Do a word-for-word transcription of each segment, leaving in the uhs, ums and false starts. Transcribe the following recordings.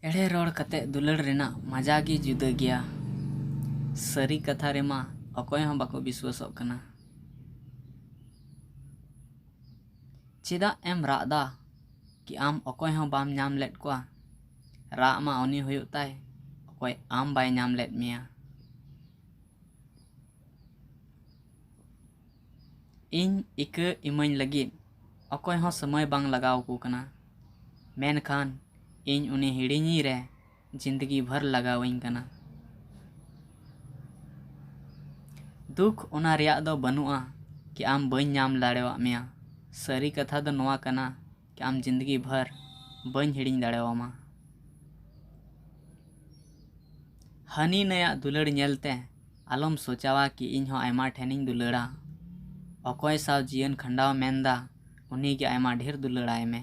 ᱮᱲᱮ ᱨᱚᱲ ᱠᱟᱛᱮ ᱫᱩᱞᱟᱹᱲ ᱨᱮᱱᱟᱜ ᱢᱟᱡᱟ ᱜᱮ ᱡᱩᱫᱟᱹ ᱜᱮᱭᱟ᱾ ᱥᱟᱹᱨᱤ ᱠᱟᱛᱷᱟ ᱨᱮᱢᱟ ᱚᱠᱚᱭ ᱦᱚᱸ ᱵᱟᱠᱚ ᱵᱤᱥᱣᱟᱥᱚᱜ ᱠᱟᱱᱟ᱾ ᱪᱮᱫᱟᱜ ᱮᱢ ᱨᱟᱜ ᱫᱟ? ᱠᱤ ᱟᱢ ᱚᱠᱚᱭ ᱦᱚᱸ ᱵᱟᱢ ᱧᱟᱢ ᱞᱮᱫ ᱠᱚᱣᱟ? ᱨᱟᱜ ᱢᱟ ᱩᱱᱤ ᱦᱩᱭᱩᱜ ᱛᱟᱭ, ᱚᱠᱚᱭ ᱟᱢ ᱵᱟᱭ ᱧᱟᱢ ᱞᱮᱫ ᱢᱮᱭᱟ᱾ ᱤᱧ ᱤᱠᱟᱹ ᱤᱢᱟᱹᱧ ᱞᱟᱹᱜᱤᱫ ᱚᱠᱚᱭ ᱦᱚᱸ ᱥᱚᱢᱚᱭ ᱵᱟᱝ ᱞᱟᱜᱟᱣ ᱟᱠᱚ ᱠᱟᱱᱟ, ᱢᱮᱱᱠᱷᱟᱱ ᱤᱧ ᱩᱱᱤ ᱦᱤᱲᱤᱧᱤᱧ ᱨᱮ ᱡᱤᱱᱫᱜᱤ ᱵᱷᱚᱨ ᱞᱟᱜᱟᱣᱟᱹᱧ ᱠᱟᱱᱟ᱾ ᱫᱩᱠ ᱚᱱᱟ ᱨᱮᱭᱟᱜ ᱫᱚ ᱵᱟᱹᱱᱩᱜᱼᱟ ᱠᱤ ᱟᱢ ᱵᱟᱹᱧ ᱧᱟᱢ ᱫᱟᱲᱮᱭᱟᱜ ᱢᱮᱭᱟ᱾ ᱥᱟᱹᱨᱤ ᱠᱟᱛᱷᱟ ᱫᱚ ᱱᱚᱣᱟ ᱠᱟᱱᱟ ᱠᱤ ᱟᱢ ᱡᱤᱱᱫᱜᱤ ᱵᱷᱚᱨ ᱵᱟᱹᱧ ᱦᱤᱲᱤᱧ ᱫᱟᱲᱮᱭᱟᱢᱟ᱾ ᱦᱟᱹᱱᱤ ᱱᱟᱹᱭᱟᱜ ᱫᱩᱞᱟᱹᱲ ᱧᱮᱞᱛᱮ ᱟᱞᱚᱢ ᱥᱚᱪᱟᱣᱟ ᱠᱤ ᱤᱧ ᱦᱚᱸ ᱟᱭᱢᱟ ᱴᱷᱮᱱᱤᱧ ᱫᱩᱞᱟᱹᱲᱟ᱾ ᱚᱠᱚᱭ ᱥᱟᱶ ᱡᱤᱭᱚᱱ ᱠᱷᱟᱸᱰᱟᱣ ᱢᱮᱱᱫᱟ, ᱩᱱᱤ ᱜᱮ ᱟᱭᱢᱟ ᱰᱷᱮᱨ ᱫᱩᱞᱟᱹᱲᱟᱭ ᱢᱮ᱾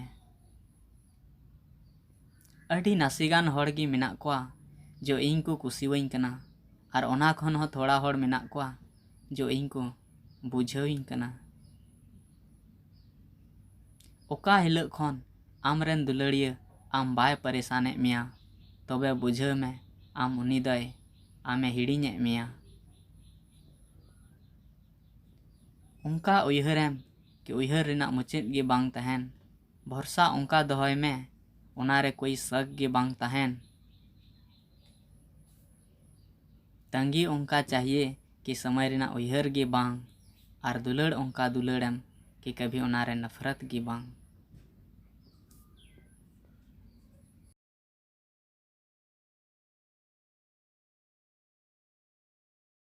ᱟᱹᱰᱤ ᱱᱟᱥᱮ ᱜᱟᱱ ᱦᱚᱲ ᱜᱮ ᱢᱮᱱᱟᱜ ᱠᱚᱣᱟ ᱡᱚ ᱤᱧ ᱠᱚ ᱠᱩᱥᱤᱣᱟᱹᱧ ᱠᱟᱱᱟ, ᱟᱨ ᱚᱱᱟ ᱠᱷᱚᱱ ᱦᱚᱸ ᱛᱷᱚᱲᱟ ᱦᱚᱲ ᱢᱮᱱᱟᱜ ᱠᱚᱣᱟ ᱡᱚ ᱤᱧ ᱠᱚ ᱵᱩᱡᱷᱟᱹᱣᱤᱧ ᱠᱟᱱᱟ᱾ ᱚᱠᱟ ᱦᱤᱞᱳᱜ ᱠᱷᱚᱱ ᱟᱢᱨᱮᱱ ᱫᱩᱞᱟᱹᱲᱤᱭᱟᱹ ᱟᱢ ᱵᱟᱭ ᱯᱟᱨᱤᱥᱟᱱᱮᱫ ᱢᱮᱭᱟ, ᱛᱚᱵᱮ ᱵᱩᱡᱷᱟᱹᱣ ᱢᱮ, ᱟᱢ ᱩᱱᱤ ᱫᱚᱭ ᱟᱢᱮ ᱦᱤᱲᱤᱧᱮᱫ ᱢᱮᱭᱟ᱾ ᱚᱱᱠᱟ ᱩᱭᱦᱟᱹᱨᱮᱢ ᱠᱤ ᱩᱭᱦᱟᱹᱨ ᱨᱮᱱᱟᱜ ᱢᱩᱪᱟᱹᱫ ᱜᱮ ᱵᱟᱝ ᱛᱟᱦᱮᱱ᱾ ᱵᱷᱚᱨᱥᱟ ᱚᱱᱠᱟ ᱫᱚᱦᱚᱭ ᱢᱮ, ᱚᱱᱟᱨᱮ ᱠᱳᱭ ᱥᱟᱠ ᱜᱮ ᱵᱟᱝ ᱛᱟᱦᱮᱱ᱾ ᱛᱟᱺᱜᱤ ᱚᱱᱠᱟ ᱪᱟᱦᱤᱭᱮ ᱠᱤ ᱥᱚᱢᱚᱭ ᱨᱮᱱᱟᱜ ᱩᱭᱦᱟᱹᱨ ᱜᱮ ᱵᱟᱝ, ᱟᱨ ᱫᱩᱞᱟᱹᱲ ᱚᱱᱠᱟ ᱫᱩᱞᱟᱹᱲᱮᱢ ᱠᱤ ᱠᱟᱵᱷᱤ ᱚᱱᱟᱨᱮ ᱱᱟᱯᱷᱨᱟᱛ ᱜᱮ ᱵᱟᱝ᱾